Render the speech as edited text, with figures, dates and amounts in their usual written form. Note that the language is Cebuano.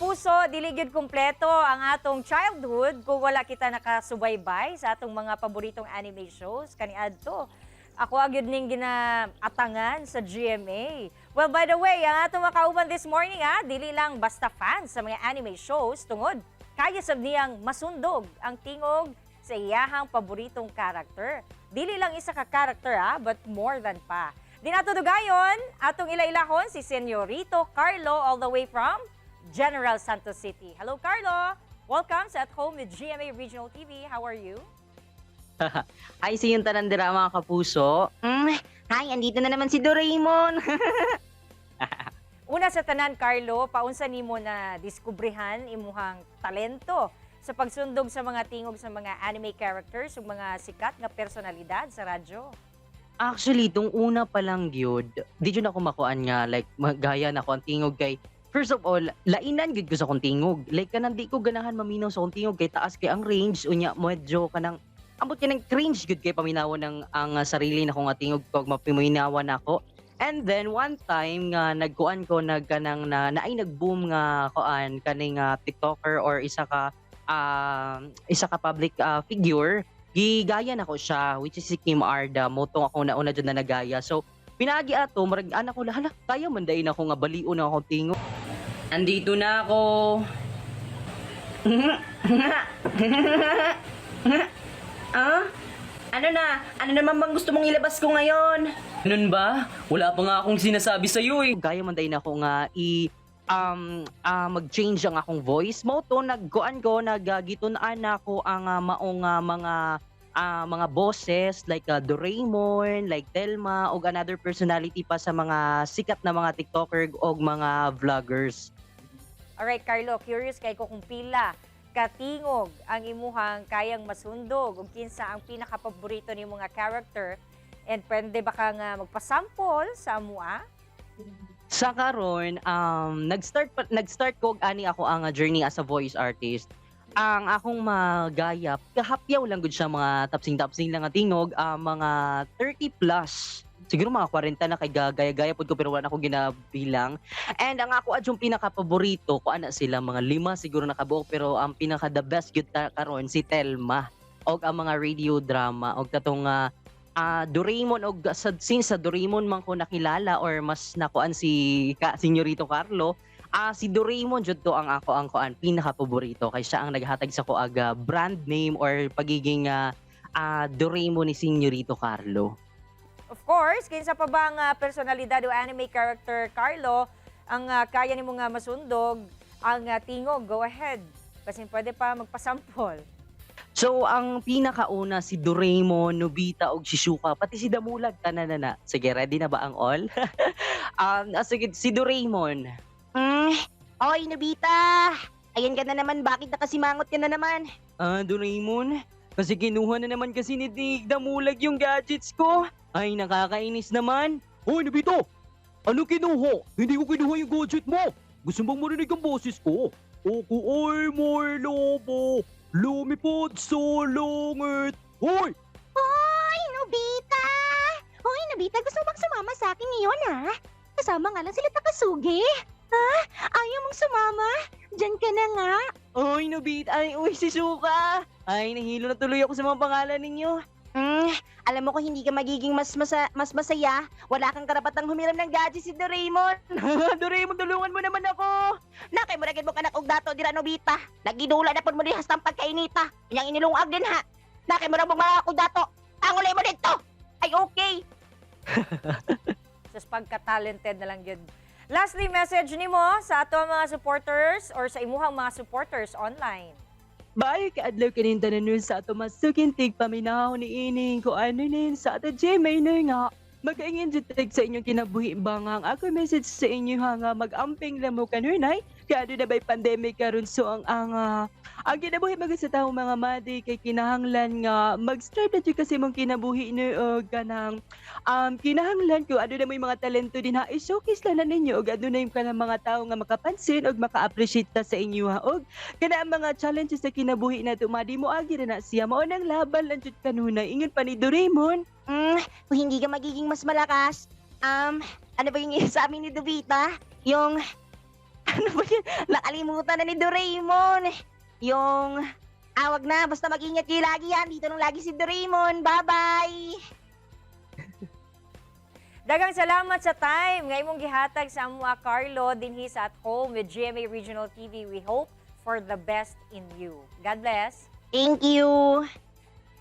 Kapuso, dili gyud kumpleto ang atong childhood kung wala kita nakasubaybay sa atong mga paboritong anime shows kaniadto. Ako gyud ning ginaatangan sa GMA. Well, by the way, ang atong makauban this morning dili lang basta fans sa mga anime shows tungod kaya sab niyang masundog ang tingog sa iyahang paboritong character. Dili lang isa ka character but more than pa. Di nato dugayon, atong ila-ilahon si Senyorito Carlo all the way from General Santos City. Hello, Carlo! Welcome sa At Home with GMA Regional TV. How are you? Hi sa inyong tanan dira, mga kapuso. Hi, andito na naman si Doraemon. Una sa tanan, Carlo, paunsa nimo na diskubrihan imuhang talento sa pagsundog sa mga tingog sa mga anime characters ug mga sikat nga personalidad sa radyo? Actually, tung una pa lang gyud, di jud ako makuan nga like magaya na ako ang tingog kay first of all, lainan gyud ko sa akong tingog. Like kanang di ko ganahan maminaw sa akong tingog kay taas kay ang range, unya medyo kanang ambot kanang cringe gyud kay paminawon ng ang sarili nako nga tingog kog mapaminawan nako. And then one time nga nagkuan ko, nagkanang na naay nag-boom nga kuan kaning TikToker or isa ka public figure, gigaya nako siya, which is si Kim Arda. Mao tong ako nauna jud na nagaya. So pinaagi ato, murag anak ko, hala, kaya man diay nako nga balion na akong tingog. Andito na ako. Ah? Ano na? Ano naman bang gusto mong ilabas ko ngayon? Ganun ba? Wala pa nga akong sinasabi sa iyo eh. Kaya man diay nako nga i mag-change ang akong voice. Mao to nagkuan ko, nagagitun-an nako ang maong mga boses like Doraemon, like Telma og another personality pa sa mga sikat na mga TikToker og mga vloggers. Alright, Carlo, curious kay ko kung pila katingog ang imuhang kayang masundog ug kinsa ang pinakapaborito nimo nga character and pwede ba ka nga magpasample sa amua? Sa karon, nag-start ko og ani ako ang journey as a voice artist. Ang akong magaya, kahapyaw lang gud siya, mga tapsing-tapsing lang nga tingog, mga 30 plus. Siguro mga 40 na kay gagaya-gaya pud ko pero wala na ako ginabilang. And ang ako adyong pinaka-paborito, ko ana sila mga lima siguro nakabuok, pero ang pinaka the best gyud karon si Telma og ang mga radio drama og katong Doraemon, og sa since sa Doraemon man ko nakilala or mas nakuan si Senyorito Carlo, si Doraemon jud to ang ako ang kuan pinaka-paborito kay siya ang naghatag sa ko aga brand name or pagiging Doraemon ni Senyorito Carlo. Of course, kinsa pa ba ang personalidad o anime character, Carlo, ang kaya nimo nga masundog ang tingog? Go ahead. Kasi pwede pa magpasample. So ang pinakauna si Doraemon, Nobita ug Shizuka, pati si Damulag, tanan na na. Sige, ready na ba ang all? Sige, si Doraemon. Oy, Nobita! Ayan ka na naman, bakit nakasimangot ka na naman? Doraemon, kasi kinuha na naman kasi ni Damulag yung gadgets ko. Ay, nakakainis naman. Hoy, Nobita! Ano kinuha? Hindi ko kinuha yung gadget mo! Gusto mong marinig ang boses ko? Ako ay may lobo, lumipad sa langit. Hoy! Hoy, Nobita! Hoy, Nobita, gusto mo bang sumama sa akin ngayon, ha? Kasama nga lang sila Takasugi. Ha? Ayaw mong sumama? Diyan ka na nga. Oy, Nobita! Ay, uy, Shizuka! Ay, nahilo na tuloy ako sa mga pangalan ninyo. Alam mo kung hindi ka magiging mas masaya, wala kang karapatang humiram ng gadget si Doraemon. Doraemon, tulungan mo naman ako! Nakay mo na mo kanak og dato dira, Nobita. Nagidula na pud mo dihas tang pagkainita. Inyang inilungag din ha. Nakay mo na mo mga og dato. Angulay mo dito. Ay okay. Sus, pagka-talented na lang yun. Lastly, message nimo sa ato ang mga supporters or sa imuhang mga supporters online. Bye, kaadlaw kanin tanan nun sa ato masukintig paminaw ni ining ko ano nin sa ato GMA na nga. Magaingin jud tag sa inyong kinabuhi ba nga ang ako message sa inyo ha nga mag-amping lang mo kanunay kay na ba'y pandemic karon, so ang kinabuhi magud sa tawo, mga madi, kay kinahanglan nga mag-strive na jud kasi mong kinabuhi ni og kanang kinahanglan ko ano na mo yung mga talento din ha, i-showcase lang na ninyo og ano na yung kanang mga tawo nga makapansin og maka-appreciate ta sa inyo ha, og kana ang mga challenges sa kinabuhi nato, madi, mo agi ra na siya. Mao nang laban lang jud kanunay, ingon pa ni Doraemon. Kung hindi ka magiging mas malakas, ano ba yung sa amin ni Nobita? Yung, Ano ba yun? Nakalimutan na ni Doraemon. Yung awag na, basta mag-ingat kayo lagi yan. Dito nung lagi si Doraemon. Bye-bye! Daghang salamat sa time nga imong gihatag sa amoa, Carlo, dinhi sa At Home with GMA Regional TV. We hope for the best in you. God bless. Thank you!